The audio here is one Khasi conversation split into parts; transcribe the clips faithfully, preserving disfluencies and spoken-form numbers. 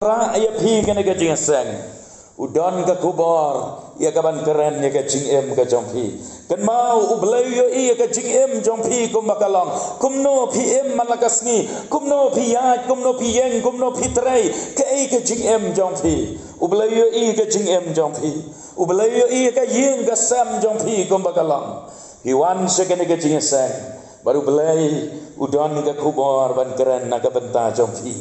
rah ïa phi kane ka jingïaseng. U don ka khubor ïa kaban kren ïa ka jingim ka jong phi. Kynmaw, U Blei u ïohi ïa ka jingim jong phi kumba ka long. Kumno phi im man la ka sngi, kumno phi ïaid, kumno phi ïeng, kumno phi trei, kaei ka jingim jong phi. U Blei u ïohi ïa ka jingim jong phi. U Blei u ïohi ïa ka ïing ka sem jong phi kumba ka long. Phi wan sha kane ka jingïaseng, bad U Blei u don ka khubor ban kren na ka bynta jong phi.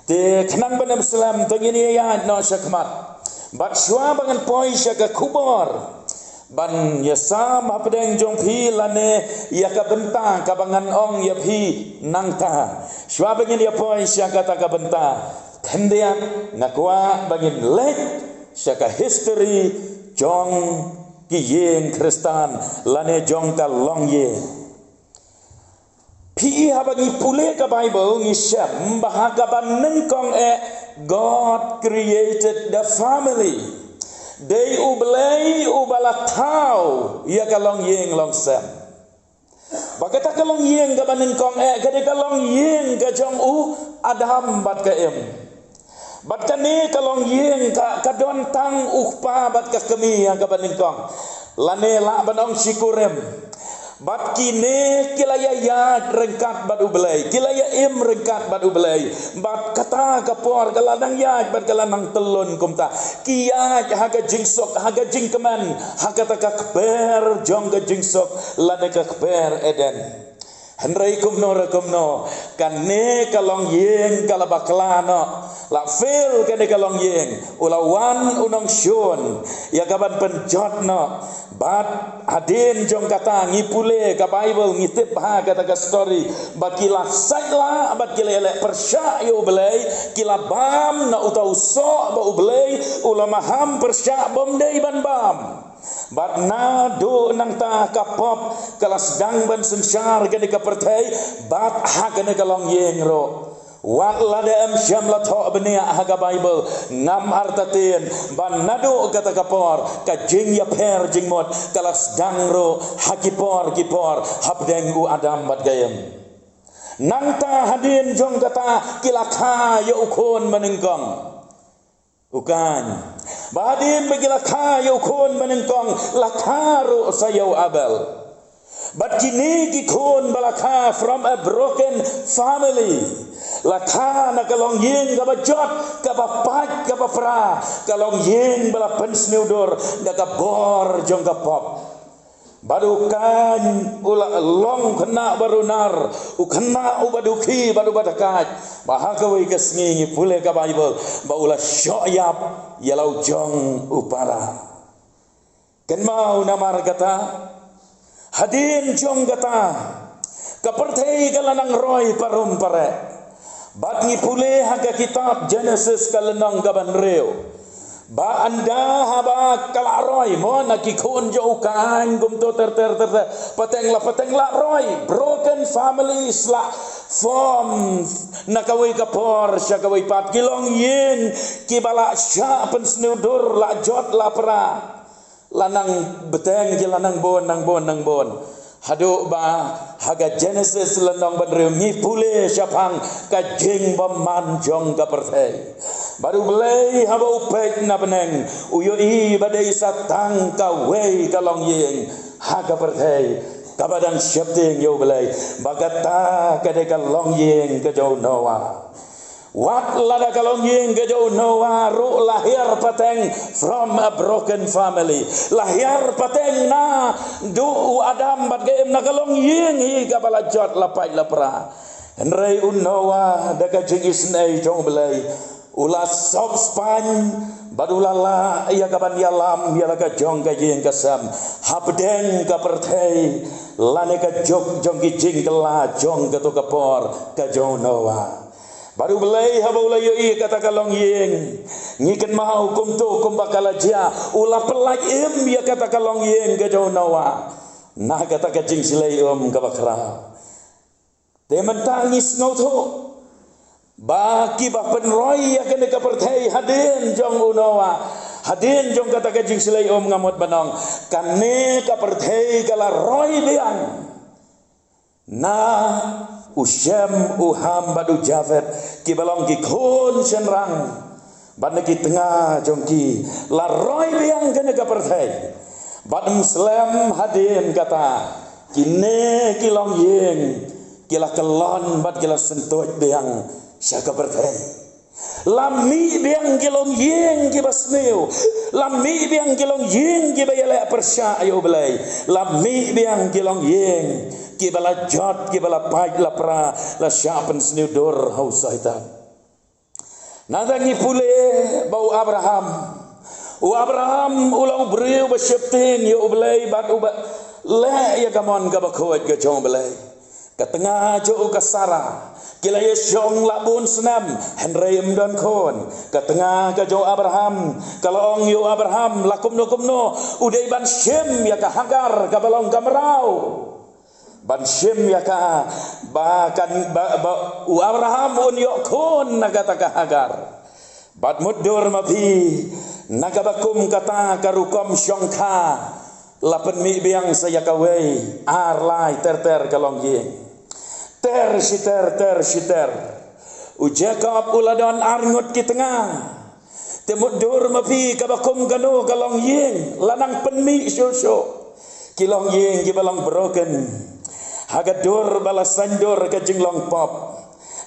Te khnang ban ym slem, to ngin ïaid noh shakhmat. Bad shuwa ba ngan poi sha ka khubor ban ïasam hapdeng jong phi lane ïa ka bynta kaba ngan ong ïa phi nangta, shuwa ba ngin ïa poi sha kata ka bynta, khyndiat nga kwah ba ngin leit sha ka history jong ki ïing Khristan lane jong ka longïing. Phi i, haba ngi pule ka Bible ngi shem ba ha kaba nyngkong eh God created the family. Dei U Blei uba la thaw ïa ka longïing longsem. Ba kata ka longïing kaba nyngkong eh ka dei ka longïing ka jong u Adam bad ka Im. Bad kane ka longïing ka, ka don tang u kpa bad ka kmie ha kaba nyngkong, lane lah ban ong shi kurim. Bad kine ki la ïa ïaid ryngkat bad U Blei, ki la ïa im ryngkat bad U Blei. Bad kata ka por ka la nang ïaid bad ka la nang tyllun kumta. Ki ïaid ha ka jingsuk, ha ka jingkmen, ha kata ka kper jong ka jingsuk lane ka kper Eden. Hynrei kumno re kumno, kane ka longïing ka la bakla noh. La fail kane ka longïing. U la wan u nongshun ïa kaban pynjot noh. Bad hadien jong kata ngi pule ka Bible, ngi tip ha kata ka story ba ki la sait lah bad ki la ïaleh pyrshah ïa U Blei, ki la bam na uta u soh ba U Blei u la maham pyrshah bym dei ban bam. Bad naduh nangta ka pop ka la sdang ban synshar kane ka pyrthei bad ha kane ka longïing ruh. Wat lada em shym la thoh bniah ha ka Bible, ngam artatien ba naduh kata ka por ka jingïapher jingmut ka la sdang ruh ha ki por ki por hapdeng u Adam bad ka Im. Nangta hadien jong kata ki la kha ïa u khun banyngkong, u Kain. Ba hadien ba ki la kha ïa u khun banyngkong, la kha ruh sa ïa u Abel. Bad kine ki khun ba la kha from a broken family, la kha na ka longïing kaba jot, kaba pait, kaba pra, ka longïing ba la pynsniewdur da ka bor jong ka pop. Bad u Kain u la long khynnah ba runar, u khynnah uba dukhi bad uba dakaid. Ba ha kawei ka sngi ngi pule ka Bible ba u la shoh ïap ïa la u jong u para. Kynmaw namar kata, hadien jong kata, ka pyrthei ka la nang roi parum pareh. Bad ngi pule ha ka kitab Genesis ka lynnong kaba hynriew. Ba ynda haba ka la roi, mo, na ki khun jong u Kain kumto ter ter ter ter. Pateng la pateng la roi. Broken families la form na kawei ka por sha kawei pat. Ki longïing kiba la shah pynsniewdur, la jot la pra, la nang bteng ki, la nang bun, nang bun, nang bun. Haduh ba ha ka Genesis lynnong ba hynriew ngi pule shaphang ka jingbymman jong ka pyrthei. Bad U Blei haba u peit na bneng, u ïohi ba dei sa tang kawei ka longïing ha ka pyrthei kaba dang sheptieng ïa U Blei. Ba kata ka dei ka longïing ka jong u Noah. Wat lada ka longïing ka jong u Noah ruh la hiar pateng from a broken family. La hiar pateng naduh u Adam bad ka Im, na ka longïing hi kaba la jot la pait la pra. Hynrei u Noah da ka jingisynei jong U Blei, u la sop spaiñ bad u la lah ïa kaban ïalam ïa la ka jong ka ïing ka sem hapdeng ka pyrthei, lane ka juk jong ki jingkylla jong kato ka por ka jong u Noah. Bad U Blei haba u la ïohi kata ka longïing, ngi kynmaw kumto kumba ka la jia, u la pyllait im ïa kata ka longïing ka jong u Noah na kata ka jingshlei um kaba khraw. Te mynta ngi sngewthuh ba kiba pynroi ïa kane ka pyrthei hadien jong u Noah, hadien jong kata ka jingshlei um, nga mut ban ong, kane ka pyrthei ka la roi biang na u Shem, u Ham bad u Japhet, kiba long ki khun shynrang Bad na ki tnga jong ki la roi biang kane ka pyrthei. Bad ym slem hadien kata, kine ki longïing ki la kyllon bad ki la syntuid biang sha ka pyrthei. La mih biang ki longïing kiba sniew. La mih biang ki longïing kiba ïaleh pyrshah ïa U Blei. La mih biang ki longïing kiba la jot, kiba la pait, la pra, la shah pynsniew dur ha u Soitan. Nangta ngi pule ba u Abraham, u Abraham u long u briew ba sheptieng ïa U Blei bad uba leh ïa ka mon kaba khuid ka jong U Blei. Ka tnga jong u ka Sara, ki la ïashong la bun snem, hynrei ym don khun. Ka tnga ka jong u Abraham ka la ong ïa u Abraham, la kumno kumno u dei ban shim ïa ka Hagar kaba long ka mraw. Ban shim ïa ka, ba kan, ba, ba u Abraham un ïoh khun na kata ka Hagar. Bad mutdur ma phi, na kaba kum kata ka rukom shongkha, la pynmih biang sa ïa kawei, ar lai ter ter ka longïing. Ter shi ter, ter shi ter. U Jakob u la don ar ngut ki tnga. Te mutdur ma phi, kaba kum kano ka longïing la nang pynmih shuh shuh. Ki longïing kiba long broken. Ha ka dur ba la saiñdur ka jinglong pop.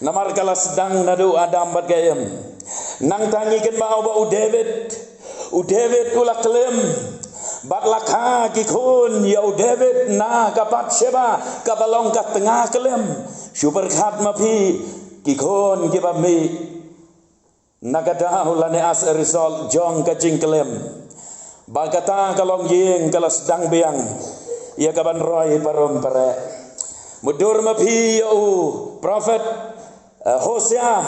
Namar ka la sdang naduh Adam bad ka Im. Nangta ngi kynmaw ba u David, u David u la klim bad la kha ki khun ïa u David na ka Bathsheba kaba long ka tnga klim. Shu pyrkhat ma phi, ki khun kiba mih na ka daw lane as a result jong ka jingklim. Ba kata ka longïing ka la sdang biang ïa ka ban roi parom pareh. Mutdur ma phi, ïa u prophet, eh, Hosea,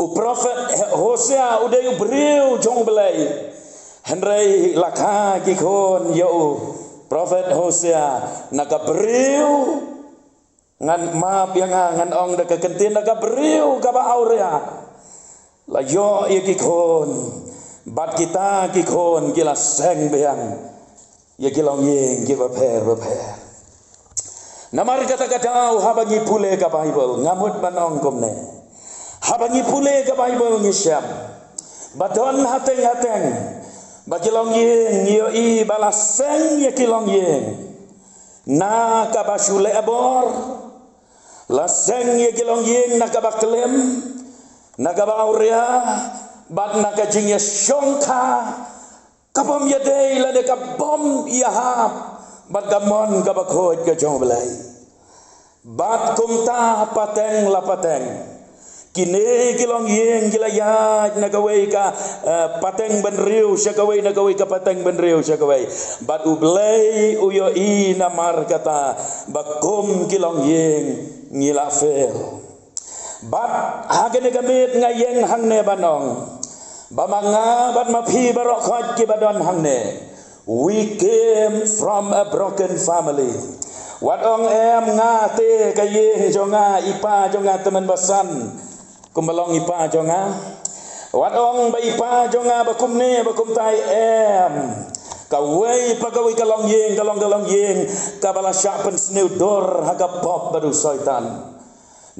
u prophet Hosea u dei u briew jong U Blei. Hynrei la kha ki khun ïa u prophet Hosea na ka briew, ngan map ïa nga ngan ong da ka kyntien, na ka briew kaba awria. La ïoh ïa ki khun, bad kita ki khun ki la seng biang ïa ki longïing kiba pher ba pher. Namar kata ka daw haba ngi pule ka Baibl, nga mut ban ong kumne. Haba ngi pule ka Baibl ngi shem ba don hateng hateng ba ki longïing ngi ïohi ba la seng ïa ki longïing na kaba shu leh bor, la seng ïa ki longïing na kaba klim, na kaba awria, bad na ka jingïashongkha kabym ïadei lane kabym ïahap bad ka mon kaba khuid ka jong U Blei. Bad kumta pateng la pateng, kine ki longïing ki la ïaid na kawei ka, eh, pateng bynriew sha kawei, na kawei ka pateng bynriew sha kawei. Bad U Blei u ïohi namar kata ba kum ki longïing ngi la fail. Bad ha kane ka miet nga ïeng hangne ban ong ba ma nga bad ma phi baroh khoit kiba don hangne, we came from a broken family. Wat ong em, nga te ka ïing jong nga, i pa jong nga tymmen basan kumba long i pa jong nga. Wat ong ba i pa jong nga ba kumne ba kumtai, em. Kawei pa kawei ka longïing ka long ka longïing kaba la shah pynsniew dur ha ka pop bad u Soitan.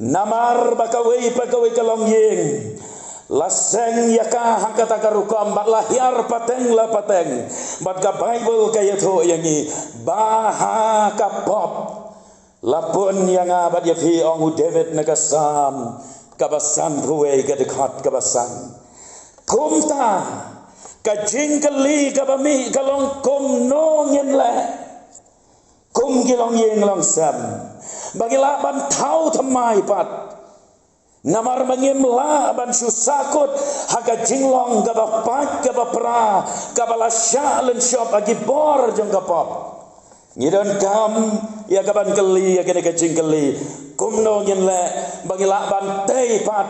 Namar ba kawei pa kawei ka longïing la seng ïa ka ha kata ka rukom bad la hiar pateng la pateng. Bad ka Baibl ka ïathuh ïa ngi ba ha ka pop la pun ïa nga bad ïa phi, ong u David na ka Salm kaba sanphew wei, ka dkhot kaba san. Kumta ka jingkylli kaba mih ka long, kumno ngin leh kum ki longïing longsem ba ngi lah ban thaw thymmai pat? Namar ba ngim lah ban shu sahkut ha ka jinglong kaba pait kaba pra kaba la shah lynshop ha ki bor jong ka pop. Ngi donkam ïa ka ban kylli ïa kane ka jingkylli, kumno ngin leh ba ngi lah ban tei pat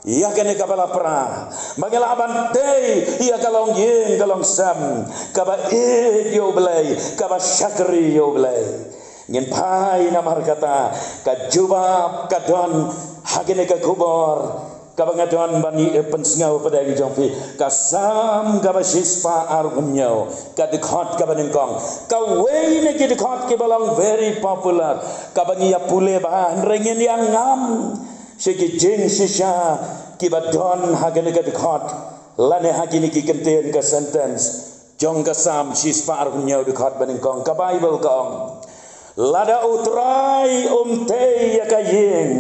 ïa kane kaba la pra, ba ngi lah ban tei ïa ka longïing ka longsem kaba ïeit ïa U Blei, kaba shakri ïa U Blei. Ngin phai namar kata ka jubab ka don ha kane ka khubor kaba nga don ban ïa pynsngew pdeng jong phi, ka Salm kaba shispah arphew hynñiew, ka dkhot kaba nyngkong. Kawei na ki dkhot kiba long very popular kaba ngi ïa pule bha, hynrei ngin ïa ngam sha ki jingshisha kiba don ha kane ka dkhot Lane ha kine ki kyntien ka sentence jong ka Salm shispah arphew hynñiew dkhot banyngkong, ka Baibl ka ong, lada U Trai um tei ïa ka ïing,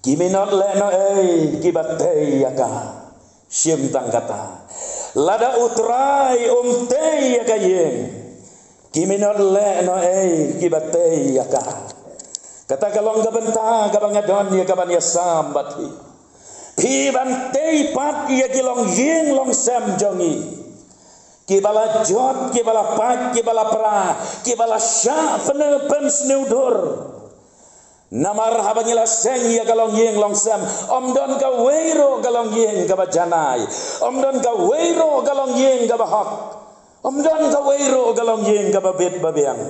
ki minot lehnohei kiba tei ïa ka. Shim tang kata, lada U Trai um tei ïa ka ïing, ki minot lehnohei kiba tei ïa ka. Kata ka long ka bynta kaba nga don ïa kaban ïasam bad phi, phi ban tei pat ïa ki longïing longsem jong ngi, kiba la jot, kiba la pait, kiba la pra, kiba la shah pynsniewdur. Namar haba ngi la seng ïa ka longïing longsem, ym don kawei ruh ka longïing kaba janai, ym don kawei ruh ka longïing kaba hok, ym don kawei ruh ka longïing kaba bit ba biang.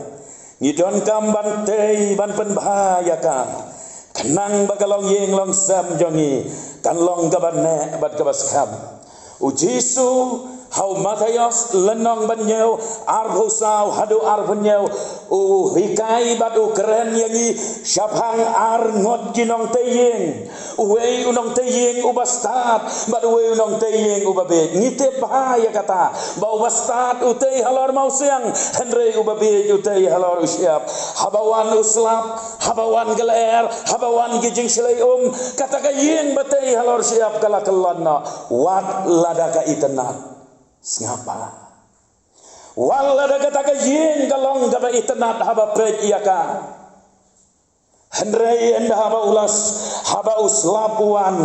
Ngi donkam ban tei ban pynbha ïa ka, khnang ba ka longïing longsem jong ngi kan long kaba neh bad kaba skhem. U Jisu ha u Mathaios lynnong ba hynñiew, arphew saw haduh arphew hynñiew, u hikai bad u kren ïa ngi shaphang ar ngut ki nongtei ïing. Uwei u nongtei ïing uba stad bad uwei u nongtei ïing uba bieit. Ngi tip bha ïa kata, ba uba stad u tei halor mawsiang, hynrei uba bieit u tei halor u shyiap. Haba wan u slap, haba wan ka lyer, haba wan ki jingshlei um, kata ka ïing ba tei halor shyiap ka la kyllon noh, wat lada ka itynnad. Sngap bha. Wat lada kata ka ïing ka long kaba itynnad haba peit ïa ka, hynrei ynda haba u las, haba u slap u wan,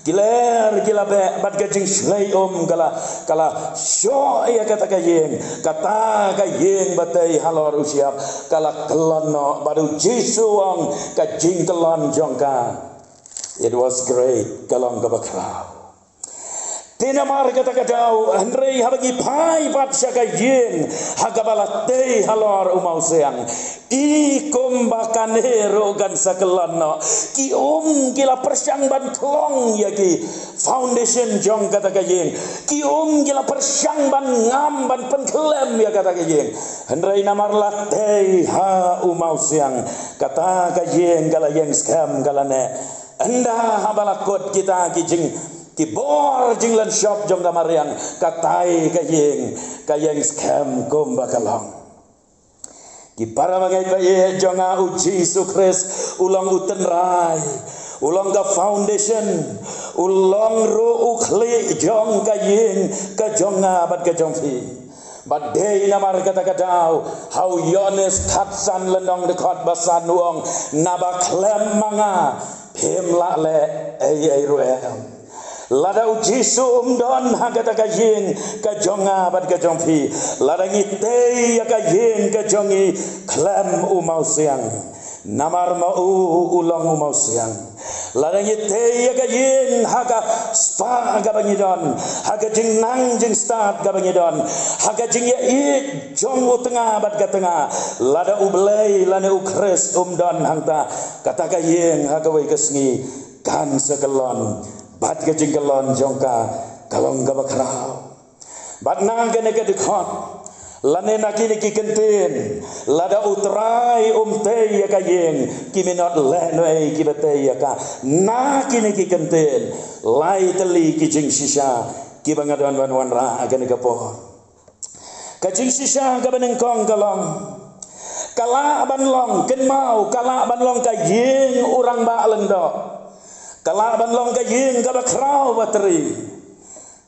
ki lyer ki la beh bad ka jingshlei um ka la, ka la shoh ïa kata ka ïing, kata ka ïing ba tei halor u shyiap ka la kyllon noh. Bad u Jisu u ong, ka jingkyllon jong ka, it was great, ka long kaba khraw. Te namar kata ka daw, hynrei haba ngi phai pat sha ka ïing ha kaba la tei halor u mawsiang, i kumba kane ruh kan sa kyllon noh. Ki um ki la pyrshang ban khlong ïa ki foundation jong kata ka ïing, ki um ki la pyrshang ban ngam ban pynkhlem ïa kata ka ïing, hynrei namar la tei ha u mawsiang, kata ka ïing ka la ïeng skhem, ka la neh. Ynda haba la kut kita ki jing, ki bor jinglan shop jong ka mariang, katai ka ïing ka ïeng skhem kumba ka long. Ki para bangeit ba ïeit jong nga, u Jisu Khrist u long u tynrai, u long ka foundation, u long ruh u khlieh jong ka ïing ka jong nga bad ka jong phi. Bad dei namar kata ka daw, ha u Ïoannis khatsan lynnong dkhot ba san u ong, naba khlem ma nga phim lah leh ei ei ruh em. Lada u Jisu um don ha kata ka ïing ka jong nga bad ka jong phi, lada ngi tei ïa ka ïing ka jong ngi khlem u mawsiang, namar ma u, u long u mawsiang. Lada ngi tei ïa ka ïing ha ka spah kaba ngi don, ha ka jingnang jingstad kaba ngi don, ha ka jingïaieit jong u tnga bad ka tnga, lada U Blei lane u Khrist um don hangta, kata ka ïing ha kawei ka sngi kan sa kyllon, bad ka jingkyllon jong ka ka long kaba khraw. Bad na kane ka dkhot, lane na kine ki kyntien, lada U Trai um tei ïa ka ïing, ki minot lehnohei kiba tei ïa ka. Na kine ki kyntien, lai tylli ki jingshisha kiba nga don ban wanrah ha kane ka por. Ka jingshisha kaba nyngkong ka long, ka lah ban long, kynmaw, ka lah ban long ka ïing u rangbah lyngdoh, ka lah ban long ka ïing kaba khraw batri.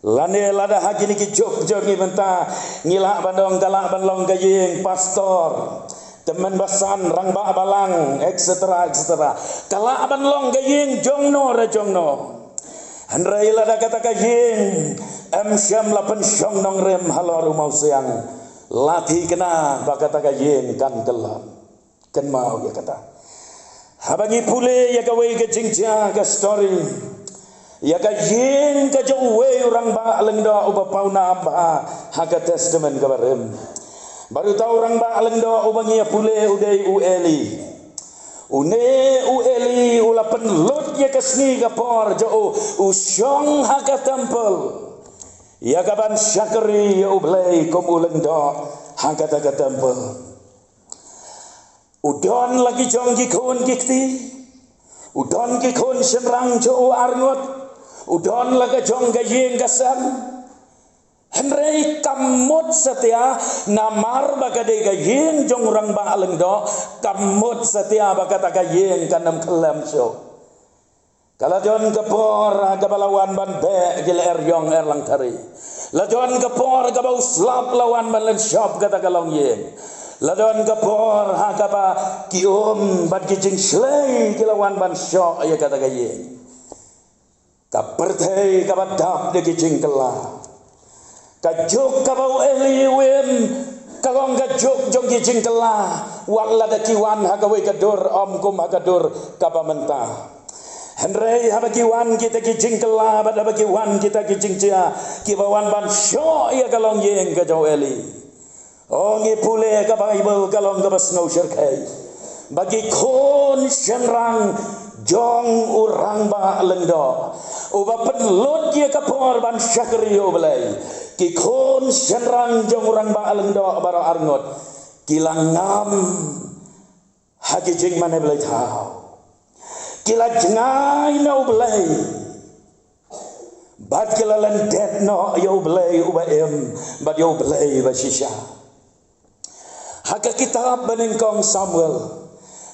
Lane lada ha kine ki juk jong ngi mynta, ngi lah ban ong ka lah ban long ka ïing pastor, tymmen basan, rangbah balang, et cetera, et cetera. Ka lah ban long ka ïing jongno re jongno. Hynrei lada kata ka ïing em shym la pynshong nongrim halor u mawsiang, la thikna ba kata ka ïing kan kyllon. Kynmaw ïa kata. Haba ngi pule ïa kawei ka jingjia ka story, ïa ka ïing ka jong uwei u rangbah lyngdoh uba pawnam bha ha ka Testament kaba rim. Bad uta u rangbah lyngdoh uba ngi ïa pule u dei u Eli. Une u Eli u la pynlut ïa ka sngi ka por jong u, u shong ha ka temple, ïa kaban shakri ïa U Blei kum u lyngdoh ha kata ka temple. U don la ki jong ki khun ki kti, u don ki khun shynrang jong u arngut, U don la ka jong ka ïing ka sem. Hynrei kam mut satia, namar ba ka dei ka ïing jong u rangbah lyngdoh, kam mut satia ba kata ka ïing kan ym khlem shuh. Ka la don ka por ha kaba la wan ban beh ki lyer ïong lyer langthari. La don ka por ha kaba u slap la wan ban lynshop kata ka longïing. La don ka por ha kaba ki um bad ki jingshlei ki la wan ban shoh ïa kata ka ïing. Ka pyrthei kaba dap da ki jingkylla. Ka juk kaba u Eli u im, ka long ka juk jong ki jingkylla. Wat lada ki wan ha kawei ka dur, ym kum ha ka dur kaba mynta. Hynrei haba ki wan kita ki jingkylla, bad haba ki wan kita ki jingjia, kiba wan ban shoh ïa ka longïing ka jong u Eli. O, ngi pule ka Baibl ka long kaba sngewshyrkhei ba ki khun shynrang jong u rangbah lyngdoh uba pynlut ïa ka por ban shakri ïa u Blei. Ki khun shynrang jong u rangbah lyngdoh baroh arngut ki la ngam ha ki jingmane blei thaw. Ki la jngai na u Blei. Bad ki la lyndet noh ïa u Blei uba im, bad ïa u Blei ba shisha. Ha ka kitab ba nyngkong Samuel,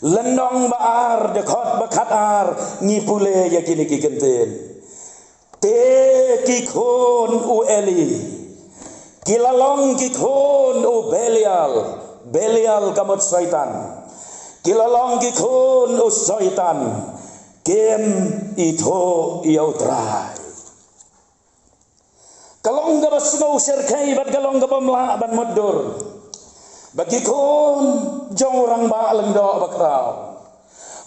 lynnong ba ar, dkhot ba khatar, ngi pule ïa kine ki kyntien. Te ki khun u Eli ki la long ki khun u Belial. Belial ka mut Soitan. Ki la long ki khun u Soitan. Kim ithuh ïa u Trai. Ka long kaba sngewshyrkhei bad ka long kaba mlah ban mutdur ba ki khun jong u rangbah lyngdoh bakhraw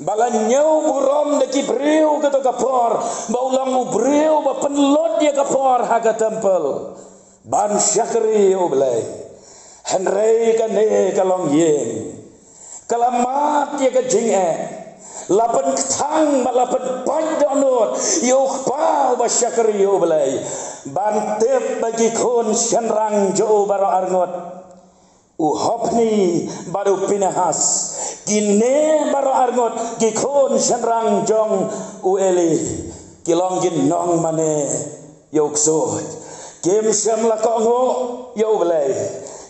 ba la ñiew burom da ki briew kato ka por ba u long u briew ba pynlut ïa ka por ha ka templ ban shakri ïa u Blei. Hynrei kane ka longïing ka la mad ïa ka jingeh, la pynkthang bad la pynpait dohnud ïa u kpa uba shakri ïa u Blei. Ban tip ba ki khun shynrang jong u baroh arngut, u Hopni bad u Pinehas, kine baroh arngut ki khun shynrang jong u Eli, ki long ki nongmane ïa u ksuid. Kim shym la kohnguh ïa u Blei.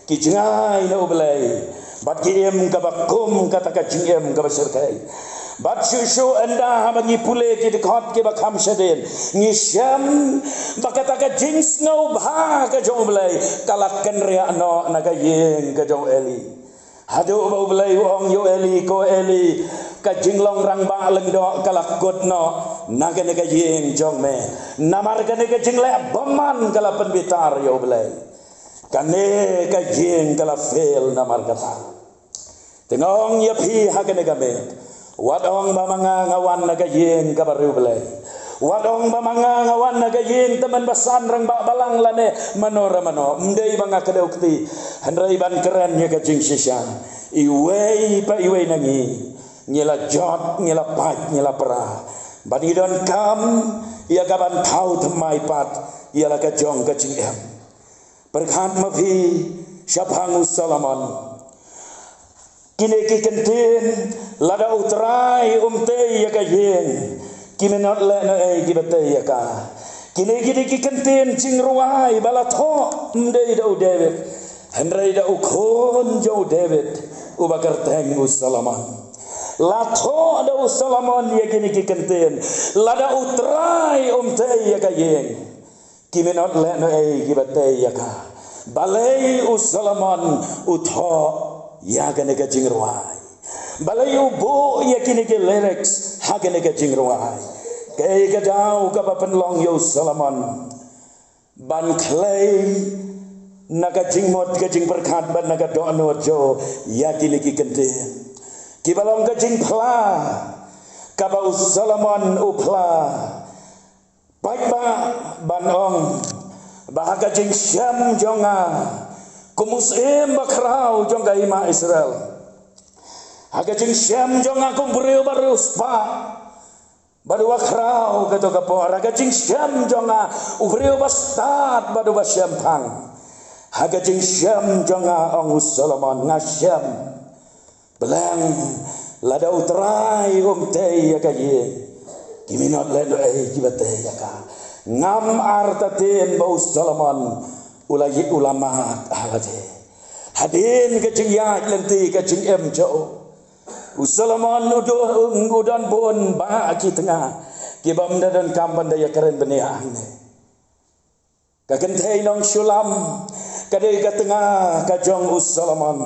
Ki jngai na u Blei bad ki im kaba kum kata ka jingim kaba shyrkhei. Bad shuh shuh ynda haba ngi pule ki dkhot kiba kham shadien, ngi shem ba kata ka jingsngewbha ka jong u Blei ka la kynriah noh na ka ïing ka jong u Eli. Haduh ba u Blei u ong ïa u Eli, ko Eli, ka jinglong rangbah lyngdoh ka la kut noh na kane ka ïing jong me. Namar kane ka jingleh bymman ka la pynbitar ïa u Blei. Kane ka ïing ka la fail namar kata. Te nga ong ïa phi ha kane ka miet, wat ong ba ma nga nga wan na ka ïing kaba riewblei. Wat ong ba ma nga nga wan na ka ïing tymmen basan rangbah balang lane mano re mano. Ym dei ba nga kdew kti, hynrei ban kren ïa ka jingshisha, iwei pa iwei na ngi, ngi la jot, ngi la pait, ngi la pra ban ïadon kam ïa ka ban thaw thymmai pat ïa la ka jong ka jingim. Pyrkhat ma phi shaphang u Solomon. Kine ki kyntien, lada u Trai um tei ïa ka ïing, ki mynot lehnohei kiba tei ïa ka. Kine ki dei ki kyntien jingrwai ba la thoh, ym dei da u David, hynrei da u khun jong u David, uba kyrteng u Solomon. La thoh da u Solomon ïa kine ki kyntien, lada u Trai um tei ïa ka ïing, ki mynot lehnohei kiba tei ïa ka. Balei u Solomon u thoh ïa kane ka jingrwai? Balei u buh ïa kine ki lyrics ha kane ka jingrwai? Kaei ka daw kaba pynlong ïa u Solomon ban khlei na ka jingmut, ka jingpyrkhat bad na ka dohnud jong u ïa kine ki kyntien? Kiba long ka jingphla kaba u Solomon u phla. Paidbah, ban ong ba ha ka jingshem jong nga kum u syiem bakhraw jong ka hima Israel, ha ka jingshem jong nga kum u briew ba riewspah bad uba khraw kato ka por, ha ka jingshem jong nga u briew ba stad bad uba shemphang, ha ka jingshem jong nga, ong u Solomon, nga shem. Balei lada u Trai um tei ïa ka ïing, ki mynot lehnohei kiba tei ïa ka. Ngam artatien ba u Solomon u la ï-, u la mad ha lade. Hadien ka jingïaid lynti ka jingim jong u, u Solomon u do-, u don bun bah ki tnga kiba ym da donkam ban da ïakren bniah hangne. Ka kynthei nong Shulam ka dei ka tnga ka jong u Solomon,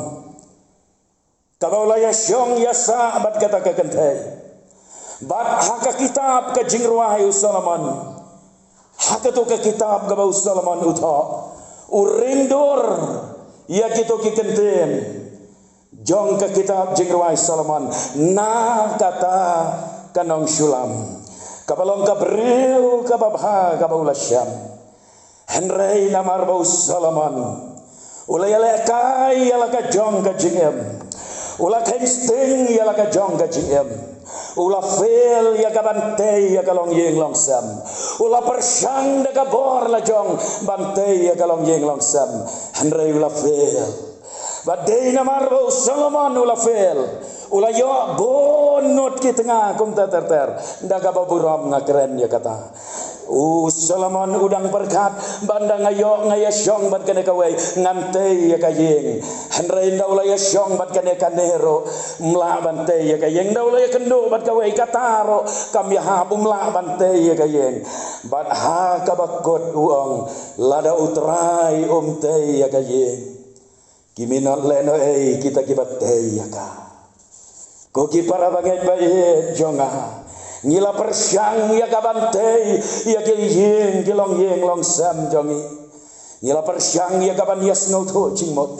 kaba u la ïashong ïasah bad kata ka kynthei. Bad ha ka kitab ka jingrwai u Solomon, ha kato ka kitab kaba u Solomon u thoh, u ring dur ïa kito ki kyntien jong ka kitab jingrwai Solomon na kata ka nong Shulam, kaba long ka briew kaba bha kaba u la shem. Hynrei namar ba u Solomon u la ïalehkai ïa la ka jong ka jingim, u la kheiñ sting ïa la ka jong ka jingim, u la fail ïa ka ban tei ïa ka longïing longsem, u la pyrshang da ka bor la jong ban tei ïa ka longïing longsem, hynrei u la fail. Bad dei namar ba u Solomon u la fail, u la ïoh bun ngut ki tnga kumta ter ter. Da kaba burom nga kren ïa kata. U Solomon u dang pyrkhat, ban da nga ïoh nga ïashong bad kane kawei, ngan tei ïa ka ïing. Hynrei ynda u la ïashong bad kane kane ruh, ym lah ban tei ïa ka ïing. Ynda u la ïakynduh bad kawei, kata ruh kam ïahap, ym lah ban tei ïa ka ïing. Bad ha kaba kut u ong, lada U Trai um tei ïa ka ïing, ki minot lehnohei kita kiba tei ïa ka. Ko ki para bangeit ba ïeit jong nga, ngi la pyrshang ïa ka ban tei ïa ki ïing ki longïing longsem jong ngi. Ngi la pyrshang ïa ka ban ïasngewthuh jingmut.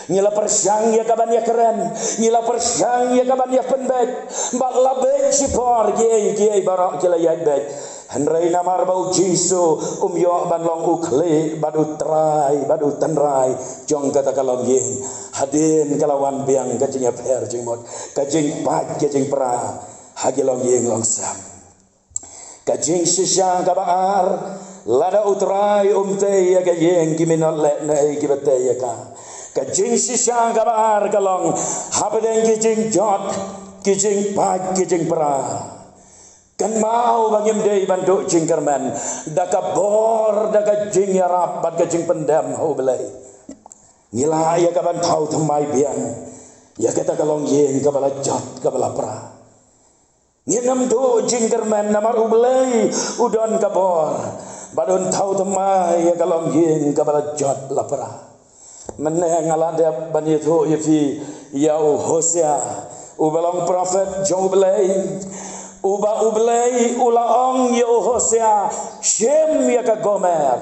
Ngi la pyrshang ïa ka ban ïakren. Ngi la pyrshang ïa ka ban ïapynbeit. Bad la beit shipor kiei kiei baroh ki la ïaid beit. Hynrei namar ba u Jisu um ïoh ban long u khlieh bad u trai bad u tynrai jong kata ka longïing, hadien ka la wan biang ka jingïapher jingmut, ka jingpait ka jingpra ha ki longïing longsem. Ka jingshisha kaba ar, lada U Trai um tei ïa ka ïing, ki minot lehnohei kiba tei ïa ka. Ka jingshisha kaba ar ka long hapdeng ki jingjot, ki jingpait ki jingpra. Kynmaw ba ngim dei ban duh jingkyrmen da ka bor, da ka jingïarap bad ka jingpyndem ha U Blei. Ngi lah ïa ka ban thaw thymmai biang ïa kata ka longïing kaba la jot kaba la pra. Ngin ym duh jingkyrmen namar U Blei u don ka bor bad un thaw thymmai ïa ka longïing kaba la jot la pra. Mynne nga la dep ban ïathuh ïa phi ïa u Hosea, uba long prophet jong U Blei, uba U Blei u la ong ïa u Hosea, shim ïa ka Gomer,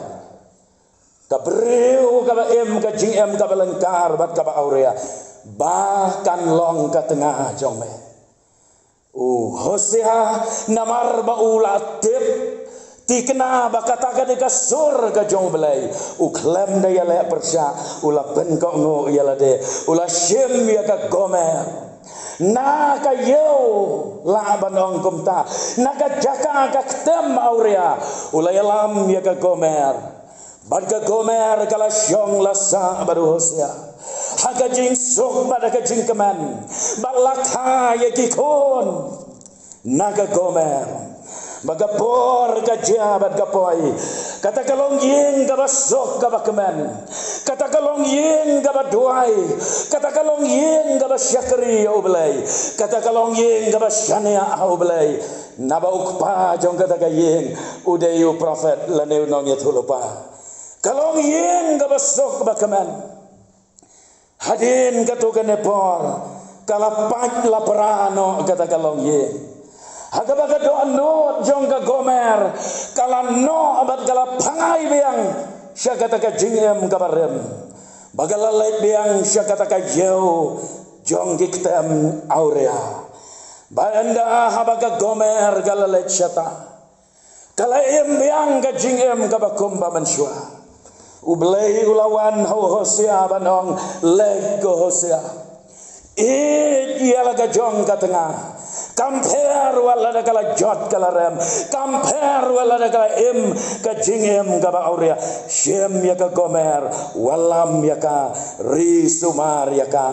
ka briew kaba im ka jingim kaba lyngkar bad kaba awria, ba kan long ka tnga jong me. U Hosea namar ba u la tip thikna ba kata ka dei ka sur ka jong U Blei, u khlem da ïaleh pyrshah, u la pynkohnguh ïa lade, u la shim ïa ka Gomer. Na ka ïew, lah ban ong kumta, na ka jaka ka ktem awria, u la ïalam ïa ka Gomer. Bad ka Gomer ka la shong la sah bad u Hosea ha ka jingsuk bad ha ka jingkmen, bad la kha ïa ki khun na ka Gomer. Ba ka por ka jia bad ka poi, kata ka longïing kaba suk kaba kmen, kata ka longïing kaba duwai, kata ka longïing kaba shakri ïa U Blei, kata ka longïing kaba shaniah ha U Blei. Naba u kpa jong kata ka ïing u dei u prophet lane u nongïathuhlypa. Ka longïing kaba suk ba kmen. Hadien kato kane por, ka la pait la pra noh kata ka longïing. Ha kaba ka dohnud jong ka Gomer ka la noh bad ka la phai biang sha kata ka jingim kaba rim, ba ka la leit biang sha kata ka ïew jong ki ktem awria. Ba ynda haba ka Gomer ka la leit shata, ka la im biang ka jingim kaba kumba mynshuwa. U Blei u la wan ha u Hosea ban ong, leit ko Hosea, ïeit ïa la ka jong ka tnga. Kam pher wat lada ka la jot ka la rem, kam pher wat lada ka la im ka jingim kaba awria. Shim ïa ka Gomer, wallam ïa ka, ri sumar ïa ka.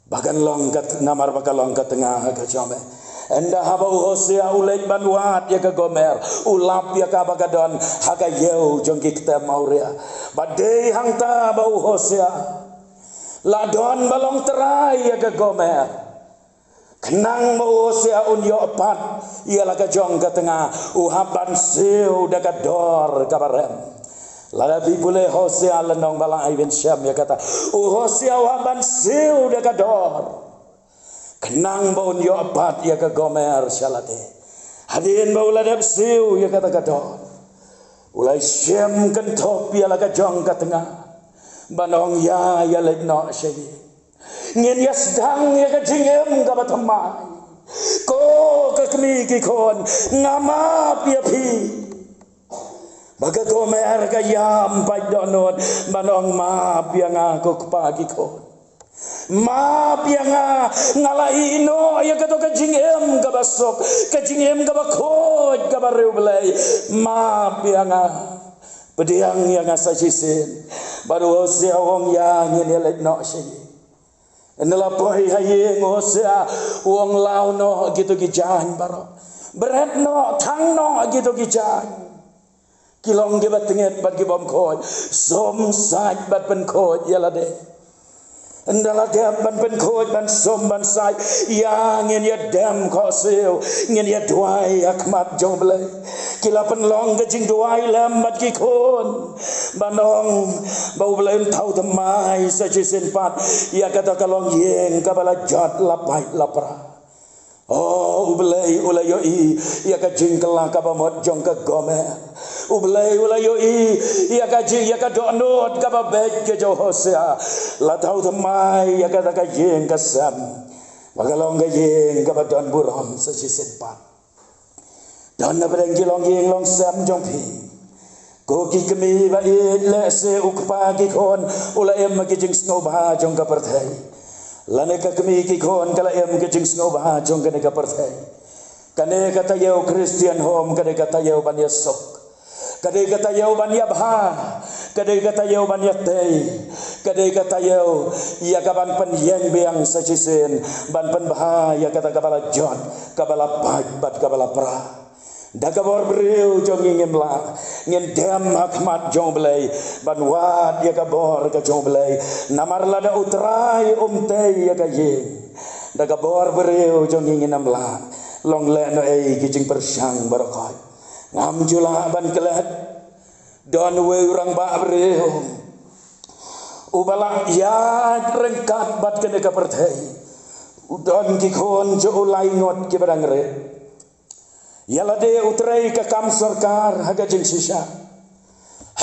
Ba kan long ka, namar ba ka long ka tnga ka jong me. Ynda haba u Hosea u leit ban wad ïa ka Gomer, u lap ïa kaba ka don ha ka ïew jong ki ktem awria. Bad dei hangta ba u Hosea la don ba long trai ïa ka Gomer. Khnang ba u Hosea un ïoh pat ïa la ka jong ka tnga, u hap ban siew da ka dor kaba rem. Lada phi pule Hosea lynnong ba lai, phin shem ïa kata. U Hosea u hap ban siew da ka dor, khnang ba un ïoh pat ïa ka Gomer sha lade. Hadien ba u la dep siew ïa kata ka dor, u la shem kynthup ïa la ka jong ka tnga, ban ong, ïa, ïa leit noh sha ïing. Ngin ïa sdang ïa ka jingim kaba thymmai. Ko ka kmie ki khun, nga map ïa phi. Ba ka Gomer ka ïam pat dohnud, ban ong, map ïa nga ko kpa ki khun. Map ïa nga, nga la ïeh noh ïa kato ka jingim kaba suk, ka jingim kaba khuid, kaba riewblei. Map ïa nga. Pdiang ïa nga sa shisien. Bad u Hosea u ong, ïa, ngin ïa leit noh sha ïing. Ynda la poi ha ïing u Hosea u ong, law noh kito ki jaiñ baroh. Bret noh, thang noh kito ki jaiñ. Ki long kiba tngit bad ki bym khuid. Sum, sait bad pynkhuid ïa lade. Ynda la dep ban pynkhuid, ban sum, ban sait, ïa, ngin ïa dem khohsiew, ngin ïa duwai ha khmat jong U Blei. Ki la pynlong ka jingduwai lem bad ki khun, ban ong ba U Blei un thaw thymmai sa shisien pat ïa kata ka longïing kaba la jot, la pait, la pra. O, U Blei u la ïohi ïa ka jingkylla kaba mut jong ka Gomer. U Blei u la ïohi ïa ka jing, ïa ka dohnud kaba beit ka jong u Hosea. La thaw thymmai ïa kata ka ïing ka sem, ba ka long ka ïing kaba don burom sa shisien pat. Don na pdeng ki longïing longsem jong phi, ko ki kmie ba ïeit, lehse u kpa ki khun u la im ha ki jingsngewbha jong ka pyrthei, lane ka kmie ki khun ka la im ha ki jingsngewbha jong kane ka pyrthei. Kane ka taïew Christian Home ka dei ka taïew ban ïasuk, ka dei ka taïew ban ïabha, ka dei ka taïew ban ïatei, ka dei ka taïew ïa ka ban pynïeng biang sa shisien, ban pynbha ïa kata kaba la jot, kaba la pait bad kaba la pra. Da ka bor briew jong ngi ngim lah, ngin dem ha khmat jong U Blei ban wad ïa ka bor ka jong U Blei. Namar lada U Trai um tei ïa ka ïing, da ka bor briew jong ngi ngin ym lah. Long lehnohei ki jingpyrshang baroh khoit. Ngam ju lah ban klet. Don uwei u rangbah briew uba la ïaid ryngkat bad kane ka pyrthei. U don ki khun jong u lai ngut kiba dang rit. Ïa lade u trei ka kam sorkar ha ka jingshisha.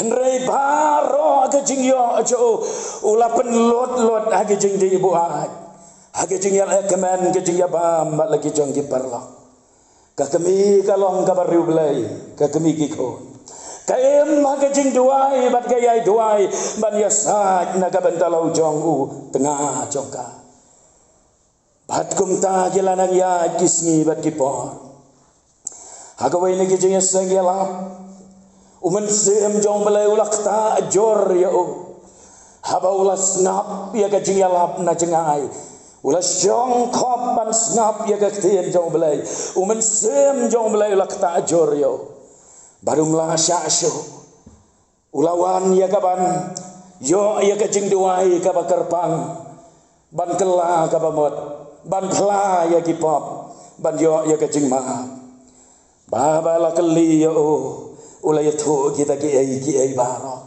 Hynrei baroh ka jingïoh jong u, u la pynlut lut ha ka jingdih buaid, ha ka jingïalehkmen, ka jingïabam bad la ki jong ki paralok. Ka kmie ka long kaba riewblei, ka kmie ki khun ka im ha ka jingduwai bad ka ïai duwai ban ïasaid na ka bynta la u jong u tnga jong ka. Bad kumta ki la nang ïaid ki sngi bad ki por. Ha kawei na ki jingïaseng ïalap, u Mynsiem jong U Blei u la ktah jur ïa u. Haba u la sngap ïa ka jingïalap na jngai, u la shong khop ban sngap ïa ka ktien jong U Blei, u Mynsiem jong U Blei u la ktah jur ïa u. Bad um lah shah shuh. U la wan ïa ka ban ïoh ïa ka jingduwai kaba kyrpang, ban kylla kaba mut, ban phla ïa ki pop, ban ïoh ïa ka jingmap. Ba, ba la kylli ïa u, u la ïathuh kita kiei kiei baroh.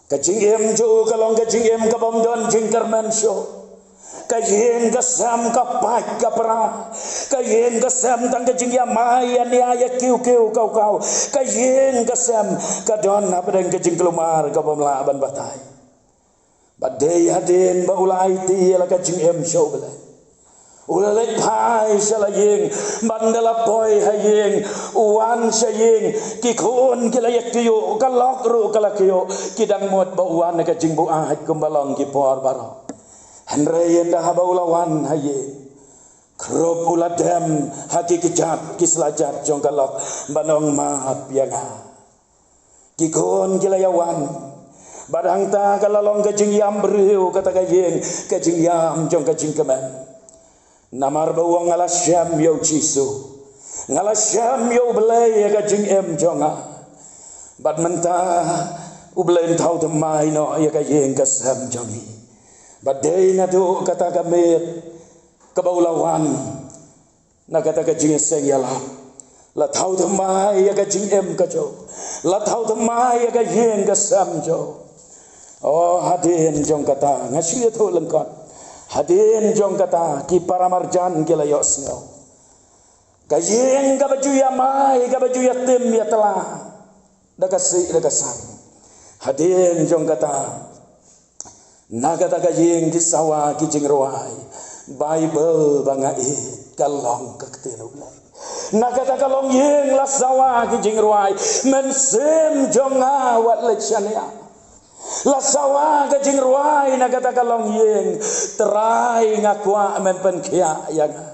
Ka jingim jong u ka long ka jingim kabym don jingkyrmen shuh. Ka ïing ka sem ka pait ka pra. Ka ïing ka sem tang ka jingïamai ïania ïa kiew kiew kaw kaw. Ka ïing ka sem ka don hapdeng ka jingkulmar kabym lah ban batai. Bad dei hadien ba u la aiti ïa la ka jingim sha U Blei, u la leit phai sha la ïing. Bad ynda la poi ha ïing, u wan sha ïing, ki khun ki la ïa kyiuh, ka lok ruh ka la kyiuh. Ki dang mut ba u wan ha ka jingbuaid kumba long ki por baroh. Hynrei ynda haba u la wan ha ïing, krup u la dem ha ki kjat ki slajat jong ka lok ban ong, map ïa nga. Ki khun ki la ïa wan. Bad hangta ka la long ka jingïam briew kata ka ïing, ka jingïam jong ka jingkmen. Namar ba u ong, nga la shem ïa u Jisu, nga la shem ïa u Blei ïa ka jingim jong nga. Bad mynta u Blei un thaw thymmai noh ïa ka ïing ka sem jong ngi. Bad dei naduh kata ka miet kaba u la wan na kata ka jingïaseng ïalap, la thaw thymmai ïa ka jingim ka jong u, la thaw thymmai ïa ka ïing ka sem jong u. O, hadien jong kata, nga shu ïathuh lyngkot, hadien jong kata ki paramarjan ki la ïohsngew. Ka ïing kaba ju ïamai, kaba ju ïatim ïatla da ka sih da ka san. Hadien jong kata, na kata ka ïing ki sawa ki jingrwai Baibl ba nga ïeit, ka long ka ktien U Blei. Na kata ka longïing la sawa ki jingrwai Mynsiem Jong Nga Wat Leit Shaniah. La sawa ka jingrwai na kata ka longïing, Trai, nga kwah men pynkhiah ïa nga.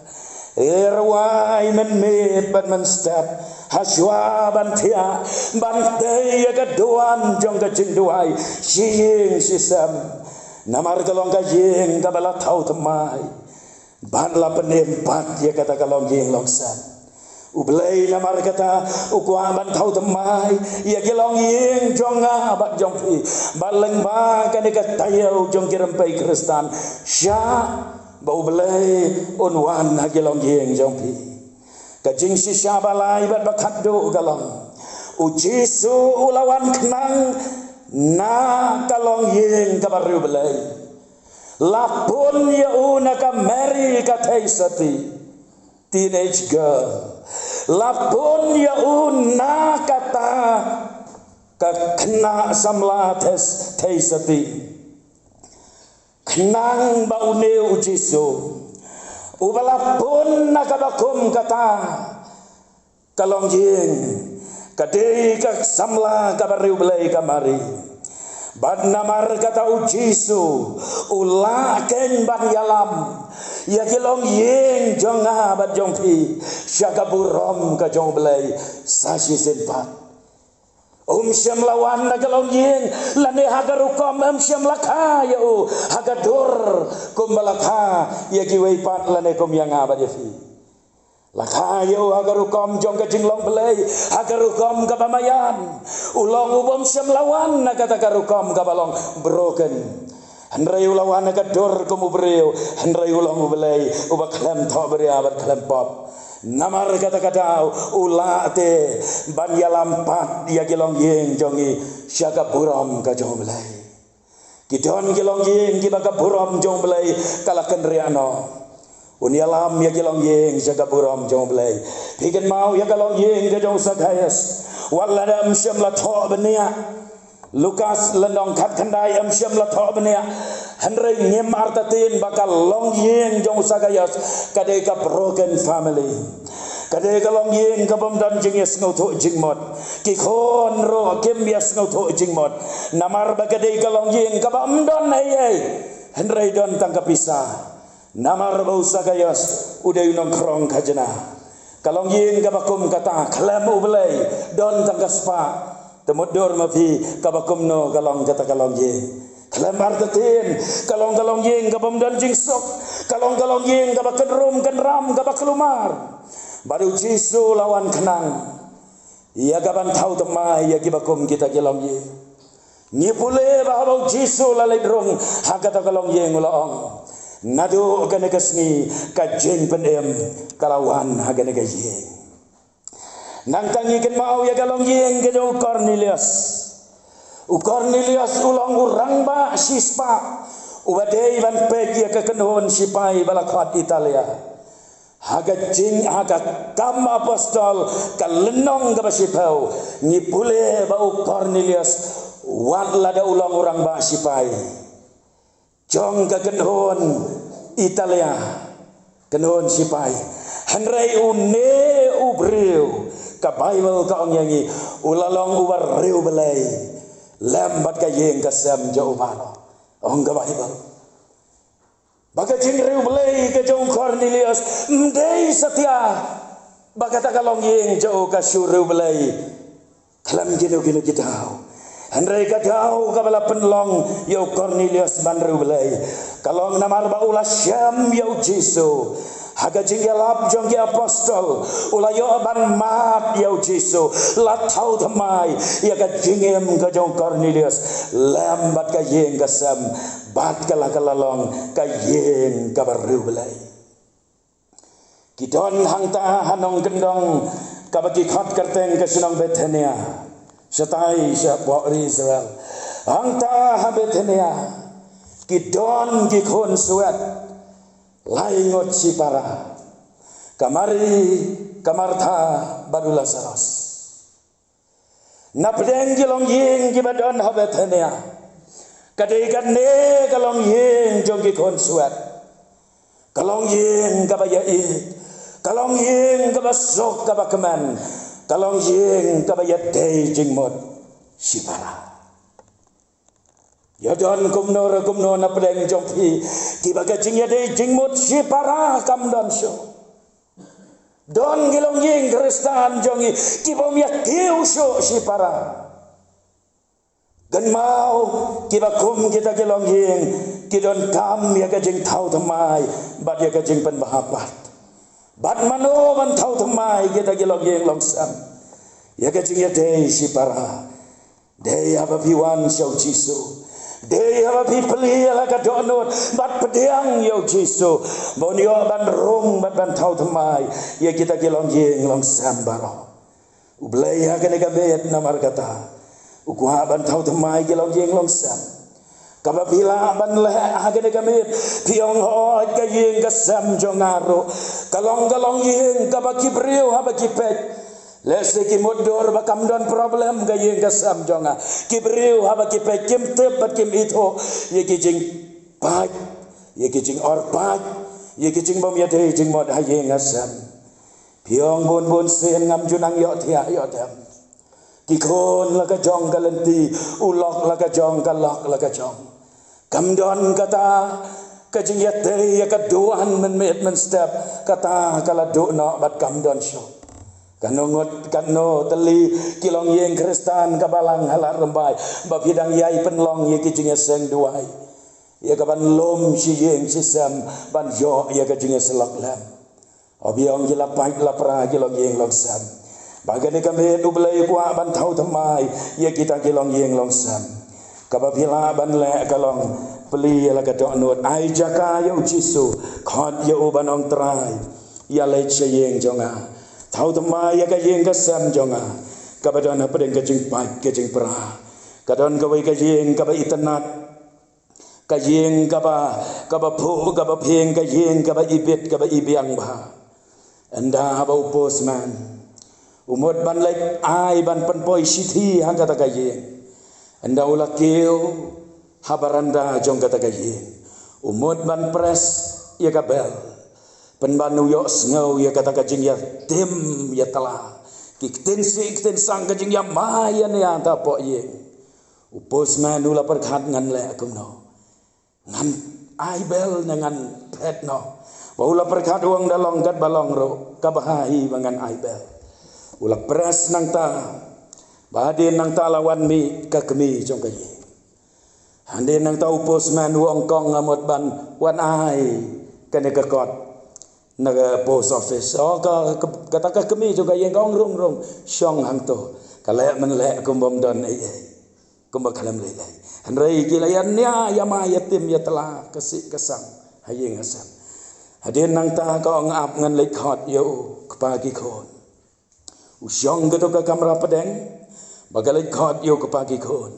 E rwai mynmiet bad mynstep, ha shuwa ban thiah, ban tei ïa ka duwan jong ka jingduwai shi ïing shi sem. Namar ka long ka ïing kaba la thaw thymmai bad la pynim pat ïa kata ka longïing longsem. U Blei namar kata u kwah ban thaw thymmai ïa ki longïing jong nga bad jong phi, bad lyngba kane ka taïew jong ki rympei Khristan, shah ba U Blei un wan ha ki longïing jong phi. Ka jingshisha ba lai bad ba khatduh ka long, U Jisu u la wan khnang na ka longïing kaba riewblei. La pun ïa u na ka Mary ka theisotti, teenage girl. La pun ïa u na kata ka khynnah samla thei-, theisotti, khnang ba une U Jisu uba la pun na kaba kum kata ka longïing, ka dei ka samla kaba riewblei ka Mari. Bad namar kata U Jisu u lah keiñ ban ïalam ïa ki longïing jong nga bad jong phi sha ka burom ka jong U Blei sa shisien pat. Um shym la wan na ka longïing lane ha ka rukom, um shym la kha ïa u ha ka dur kumba la kha ïa kiwei pat lane kum ïa nga bad ïa phi. La kha ïa u ha ka rukom jong ka jinglong Blei, ha ka rukom kaba maïan. U long u bym shym la wan na kata ka rukom kaba long broken. Hynrei u la wan ha ka dur kum u briew, hynrei u long U Blei uba khlem thohbria bad khlem pop. Namar kata ka daw u lah te ban ïalam pat ïa ki longïing jong ngi sha ka burom ka jong U Blei. Ki don ki longïing kiba ka burom jong U Blei ka la kynriah noh. Un ïalam ïa ki longïing sha ka burom jong U Blei. Phi kynmaw ïa ka longïing ka jong u Sakaios. Wat lada um shym la thoh bniah, Lukas lynnong khatkhyndai, um shym la thoh bniah, hynrei ngim artatien ba ka longïing jong u Sakaios ka dei ka broken family. Ka dei ka longïing ka bym don jingïasngewthuh jingmut. Ki khun ruh kim ïasngewthuh jingmut. Namar ba ka dei ka longïing kaba ym don ei ei, hynrei don tang ka pisa. Namar ba u Sakaios u dei u nongkhrong khajna. Ka longïing kaba kum kata khlem U Blei, don tang ka spah. Te mutdur ma phi kaba kumno ka long kata ka longïing. Khlem artatien ka long ka longïing kaba ym don jingsuk. Ka long ka longïing kaba kynrum kynram, kaba klumar. Bad U Jisu la wan khnang ïa ka ban thaw thymmai ïa kiba kum kita ki longïing. Ngi pule ba haba U Jisu la leit rung ha kata ka longïing u la ong, naduh kane ka sngi ka jingpynim ka la wan ha kane ka ïing. Nangta ngi kynmaw ïa ka longïing ka jong u Kornelios. U Kornelios u long u rangbah shispah uba dei ban peit ïa ka kynhun sipai ba la khot Italia. Ha ka jing, ha ka Kam Apostol ka lynnong kaba shiphew ngi pule ba u Kornelios wat lada u long u rangbah sipai jong ka kynhun Italia, kynhun sipai, hynrei une u briew ka Baibl ka ong ïa ngi u la long uba riewblei lem bad ka ïing ka sem jong u baroh. Ong ka Baibl ba ka jingriewblei ka jong u Kornelios ym dei satia ba kata ka longïing jong u ka shu riewblei khlem kino kino ki daw. Hynrei ka daw kaba la pynlong ïa u Kornelios ban riewblei ka long namar ba u la shem ïa u Jisu Ha ka jingïalap jong ki apostol, u la ïoh ban mad ïa u Jisu, la thaw thymmai ïa ka jingim ka jong u Kornelius lem bad ka ïing ka sem, bad ka la ka la long ka ïing kaba riewblei. Ki don hangta ha nongkyndong kaba ki khot kyrteng ka shnong Bethania, shatai shapoh ri Israel. Hangta ha Bethania ki don ki khun swet lai ngut shipara, ka Mari, ka Martha bad u Lasaros. Na pdeng ki longïing kiba don ha Bethania, ka dei kane ka longïing jong ki khun swet, ka longïing kaba ïaieit, ka longïing kaba suk kaba kmen, ka longïing kaba ïadei jingmut shipara. Ïa don kumno re kumno na pdeng jong phi kiba ka jingïadei jingmut shipara kam don shuh. Don ki longïing Khristan jong ngi kibym ïakiew shuh shipara. Kynmaw, kiba kum kita ki longïing ki donkam ïa ka jingthaw thymmai bad ïa ka jingpynbha pat. Bad mano ban thaw thymmai kita ki longïing longsem? Ïa ka jingïadei shipara. Dei haba phi wan sha u Jisu. Dei haba phi plie la ka dohnud bad pdiang ïa u Jisu, ba un ïoh ban rung bad ban thaw thymmai ïa kita ki longïing longsem baroh. U Blei ha kane ka miet namar kata u kwah ban thaw thymmai ki longïing longsem. Kaba phi lah ban leh ha kane ka miet, phi ong, hooid, ka ïing ka sem jong nga ruh ka long ka longïing kaba ki briew haba ki peit, lehse ki mutdur ba kam don problem ka ïing ka sem jong nga. Ki briew haba ki peit kim tip bad kim ithuh ïa ki jingpait, ïa ki jingor pait, ïa ki jingbym ïadei jingmut ha ïing ha sem. Phi ong, bun bun sien ngam ju nang ïohthiah ïoh dem. Ki khun la ka jong ka lynti, u lok la ka jong, ka lok la ka jong. Kam don kata ka jingïatei ïa ka duwan mynmiet mynstep, kata ka la duh noh bad kam don shuh. Kano ngut, kano tylli ki longïing Khristan ka Balang ha Lad Rymbai ba phi dang ïai pynlong ïa ki jingïaseng duwai, ïa ka ban lum shi ïing shi sem ban ïoh ïa ka jingïasyllok lem. Haba ong ki la pait la pra ki longïing longsem, ba kane ka miet U Blei u kwah ban thaw thymmai ïa kita ki longïing longsem. Kaba phi lah ban leh ka long, plie la ka dohnud, ai jaka ïa u Jisu, khot ïa u ban ong, Trai, ïaleit sha ïing jong nga. Thaw thymmai ïa ka ïing ka sem jong nga kaba don hapdeng ka jingpait ka jingpra. Ka don kawei ka ïing kaba itynnad, ka ïing kaba, kaba phuh, kaba phieng, ka ïing kaba ibit, kaba ibiang bha. Ynda haba u postman u mut ban leit ai ban pynpoi shithi ha kata ka ïing, ynda u la kiew ha baranda jong kata ka ïing, u mut ban press ïa ka bell, pynban u ïohsngew ïa kata ka jingïatim ïatla, ki ktien sih ktien sang, ka jingïamai ïania hapoh ïing. U postman u la pyrkhat, ngan leh kumno? Ngan ai bell ne ngan phet noh? Ba u la pyrkhat, u ong, da long katba long ruh ka bha hi ba ngan ai bell. U la press nangta, ba hadien nangta la wan mih ka kmie jong ka ïing. Hadien nangta u postman u ong, kong, nga mut ban wan ai kane ka kot na ka post office. O, ka, ka, kata ka kmie jong ka ïing ka ong, rung rung, shong hangto. Ka leh mynleh kum bym don ei ei, kumba khlem lei lei. Hynrei ki la ïania ïamai ïatim ïatla, ka sih ka sang ha ïing ha sem. Hadien nangta ka ong, ap, ngan leit khot ïa u kpa ki khun. U shong kato ka kamra pdeng ba ka leit khot ïa u kpa ki khun.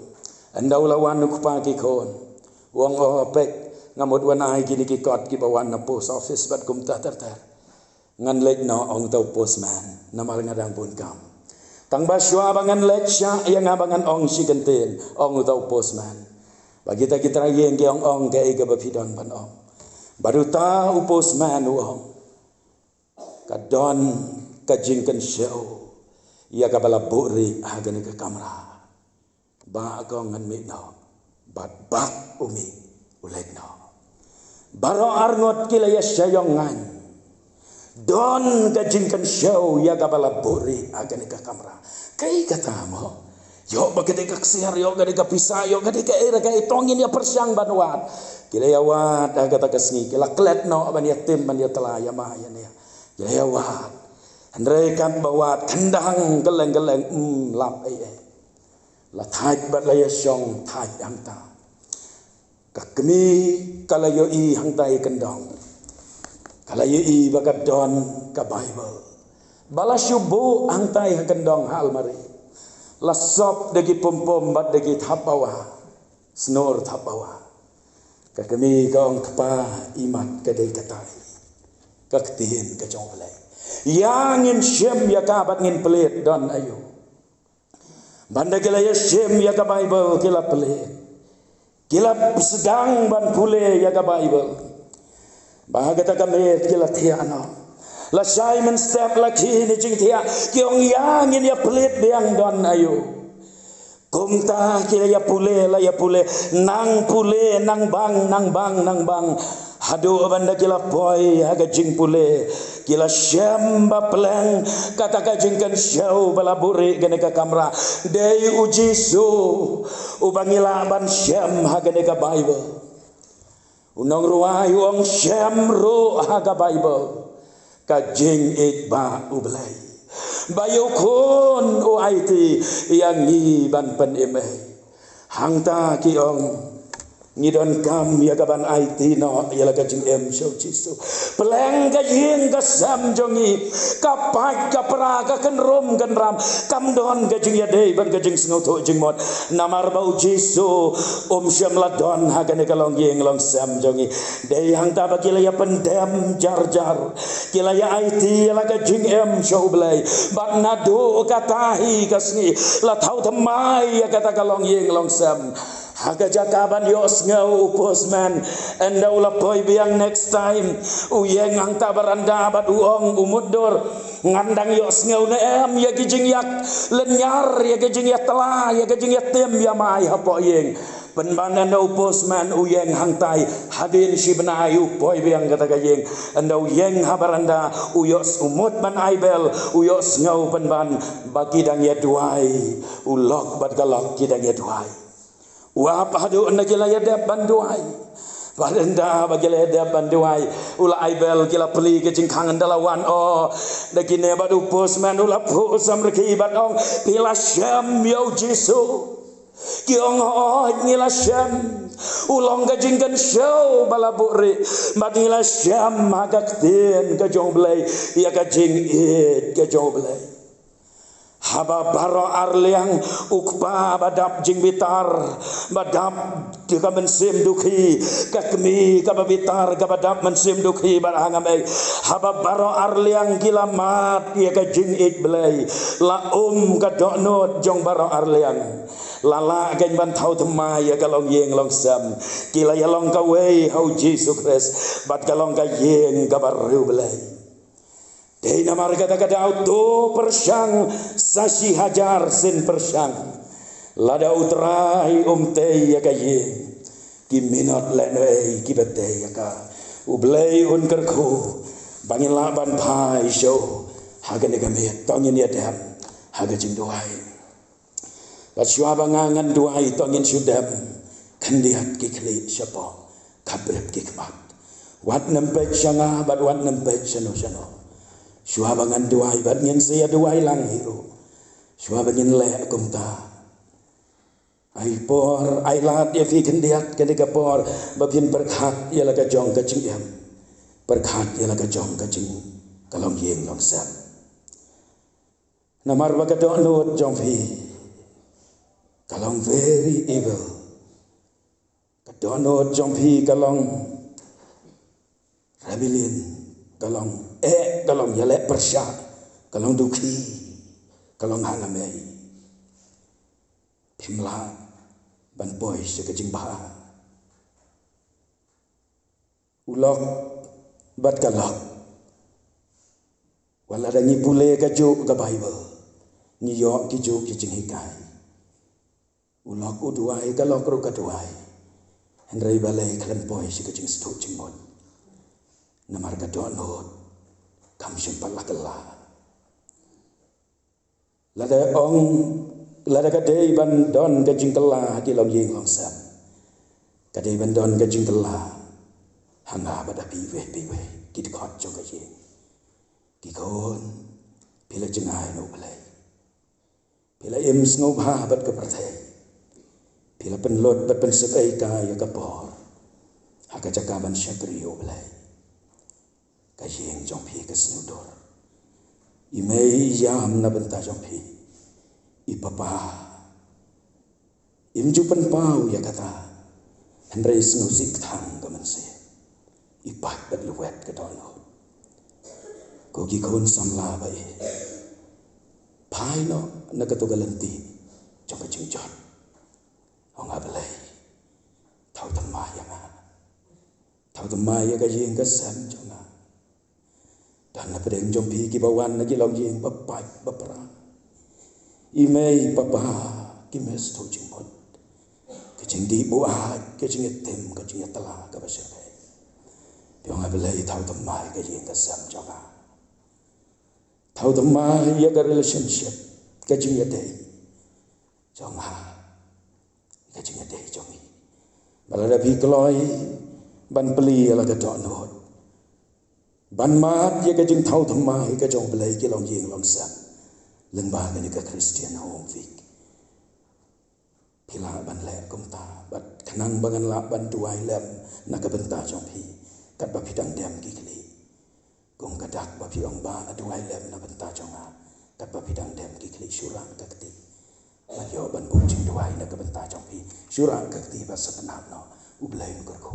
Ynda u la wan u kpa ki khun, u ong, o peit, nga mut wan ai kine ki kot kiba wan na post office bad kumta ter ter. Ngan leit noh, ong uta u postman, namar nga dang bun kam. Tang ba shuwa ba ngan leit, shah ïa nga ba ngan ong shi kyntien, ong uta u postman. Ba kita ki trai ïing ki ong, ong kaei kaba phi don ban ong. Bad uta u postman u ong, ka don ka jingkynshew ïa kaba la buhrieh ha kane ka kamra. Bah, kong, ngan mih noh. Bad bah u mih, u leit noh. Baroh arngut ki la ïa shah ïong ngaiñ. Don ka jingkynshew ïa kaba la buhrieh ha kane ka kamra. Kaei kata mo? Ïoh ba ka dei ka ksiar, ïoh ka dei ka pisa, ïoh ka dei kaei re kaei, to ngin ïa pyrshang ban wad. Ki la ïa wad ha kata ka sngi, ki la klet noh ban ïa tim, ban ïa tla ïa ma ïa ne. Ki la ïa wad. Hynrei katba wad, kyndang kylleng kylleng, mm, lap ei ei. La thait bad la ïa shong thait hangta. Ka kmie ka la ïohi hangta i kyndong. Ka la ïohi ba ka don ka Baibl. Ba la shu buh hangta i ha kyndong ha almari. La sop da ki pum pum bad da ki thap bawa. Snor thap bawa. Ka kmie ka ong, kpa, imat ka dei katai. Ka ktien ka jong U Blei. Ïa ngin shim ïa ka bad ngin plie, don aïu. Ban da ki la ïa shim ïa ka Baibl, ki la plie. Ki la sdang ban pule ïa ka Baibl. Ba ha kata ka miet ki la thiah noh. La shai mynstep la khie na jingthiah. Ki ong, ïa ngin ïa plie biang, don aïu. Kumta ki la ïa pule, la ïa pule, nang pule, nang bang, nang bang, nang bang. Haduh ban da ki la poi ha ka jingpule, ki la shem ba pleng kata ka jingkynshew ba la buhrieh kane ka kamra. Dei U Jisu uba ngi lah ban shem ha kane ka Baibl. U nongrwai u ong, shem ruh ha ka Baibl ka jingïeit ba U Blei, ba ïa U Khun u aiti ïa ngi ban pynim ei. Hangta ki ong, ngi donkam ïa ka ban aiti noh ïa la ka jingim sha U Jisu. Pleng ka ïing ka sem jong ngi, ka pait ka pra, ka kynrum kynram, kam don ka jingïadei bad ka jingsngewthuh jingmut. Namar ba U Jisu um shym la don ha kane ka longïing longsem jong ngi. Dei hangta ba ki la ïa pyndem jar jar. Ki la ïa aiti ïa la ka jingim sha U Blei. Bad naduh kata hi ka sngi la thaw thymmai ïa kata ka longïing longsem. Ha ka jaka ban ïohsngew u postman, ynda u la poi biang next time, u ïeng hangta baranda bad u ong, u mutdur, ngan dang ïohsngew ne em ïa ki jingïalynñiar, ïa ki jingïatla, ïa ki jingïatim ïa ma hapoh ïing. Pynban ynda u postman u ïeng hangtai, hadien shi bnai u poi biang kata ka ïing. Ynda u ïeng ha baranda, u ïoh, u mut ban ai bell, u ïohsngew pynban ba ki dang ïa duwai. U lok bad ka lok ki dang ïa duwai. U ap haduh ynda ki la ïa dep ban duwai. Bad ynda ba ki la ïa dep ban duwai, u la ai bell, ki la plie ka jingkhang, ynda la wan, oh, da kine bad u postman u la phuh samrkhie bad ong, phi la shem ïa U Jisu? Ki ong, hooid, ngi la shem. U long ka jingkynshew ba la buhrieh. Bad ngi la shem ha ka ktien ka jong U Blei, ïa ka jingïeit ka jong U Blei. Haba baroh arliang, u kpa ba dap jingbitar, ba dap ka mynsiem dukhi, ka kmie kaba bitar kaba dap mynsiem dukhi bad hangamei. Haba baroh arliang ki la mad ïa ka jingïeit Blei, la um ka dohnud jong baroh arliang. La lah kein ban thaw thymmai ïa ka longïing longsem. Ki la ïalong kawei ha U Jisu Khrist, bad ka long ka ïing kaba riewblei. Dei namar kata ka daw to pyrshang sa shi hajar sien pyrshang. Lada U Trai um tei ïa ka ïing, ki minot lehnohei kiba tei ïa ka. U Blei un kyrkhu ba ngin lah ban phai sha U ha kane ka miet. To ngin ïadem ha ka jingduwai. Bad shuwa ba nga ngan duwai, to ngin shu dem khyndiat ki khlieh shapoh, khapriap ki khmat. Wat nym peit sha nga bad wat nym peit shano shano. Shuwa ba ngan duwai bad ngin sa ïaduwai lang hi ruh. Shuwa ba ngin leh kumta, ai por, ai lad ïa phi khyndiat kane ka por ba phin pyrkhat ïa la ka jong ka jingim, pyrkhat ïa la ka jong ka jing, ka longïing longsem. Namar ba ka dohnud jong phi ka long very evil. Ka dohnud jong phi ka long rebellion, ka long eh, ka long ïaleh pyrshah, ka long dukhi, ka long hangamei. Phim lah ban poi sha ka jingbha. U lok bad ka lok. Wat lada ngi pule kajuh ka Baibl, ngi ïoh kijuh ki jinghikai. U lok u duwai, ka lok ruh ka duwai. Hynrei balei khlem poi sha ka jingsduk jingmut? Namar ka dohnud kam shym pat la kylla. Lada ong, lada ka dei ban don ka jingkylla ha ki longïing longsem, Ka dei ban don ka jingkylla ha nga bad ha phi iwei pa iwei ki dkhot jong ka ïing. Ki khun, phi la jngai na U Blei. Phi la im sngewbha bad ka pyrthei. Phi la pynlut bad pynsep ïa ka, ïa ka por ha ka jaka ban shakri U Blei. Ka ïing jong phi ka sniew dur. I mei i ïam na bynta jong phi. I papa im ju pynpaw ïa kata. Hynrei sngewsih kthang ka mynsiem. I pait bad lwet ka dohnud. Ko ki khun samla ba ïeit, phai noh na kato ka lynti jong ka jingjot. Ong A Blei, thaw thymmai ïa nga. Thaw thymmai ïa ka ïing ka sem jong nga. Don na pdeng jong phi kiba wan na ki longïing ba pait ba pra. I mei i papa, ki mih shuh jingmut. Ka jingdih buaid, ka jingïatim, ka jingïatla kaba shyrkhei. Phi ong A Blei, thaw thymmai ka ïing ka sem jong nga. Thaw thymmai ïa ka relationship, ka jingïadei jong nga, ka jingïadei jong ngi. Ba lada phi kloi ban plie ïa la ka dohnud, ban mad ïa ka jingthaw thymmai ka jong U Blei, ki longïing longsem lyngba kane ka Christian Home Week, phi lah ban leh kumta. Bad khnang ba ngan lah ban duwai lem na ka bynta jong phi, katba phi dang dem ki khlieh. Kum ka dak ba phi ong, Bah, duwai lem na bynta jong nga, katba phi dang dem ki khlieh. Shu rah ka kti. Ngan ïoh ban buh jingduwai na ka bynta jong phi. Shu rah ka kti bad sa pynhap noh. U Blei un kyrkhu.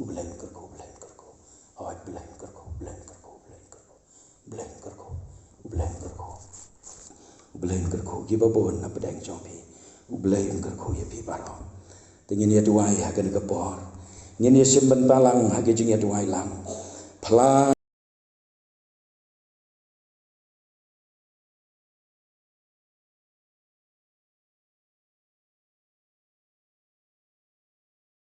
U Blei un kyrkhu, U Blei un kyrkhu. Hooid, U Blei un kyrkhu, U Blei un kyrkhu, U Blei un kyrkhu. U Blei un kyrkhu, U Blei un kyrkhu. U Blei un kyrkhu, kiba bun na pdeng jong phi. U Blei un kyrkhu ïa phi baroh. Te ngin ïa duwai ha kane ka por. Ngin ïa shim bynta lang ha ka jingïaduwai lang. Phla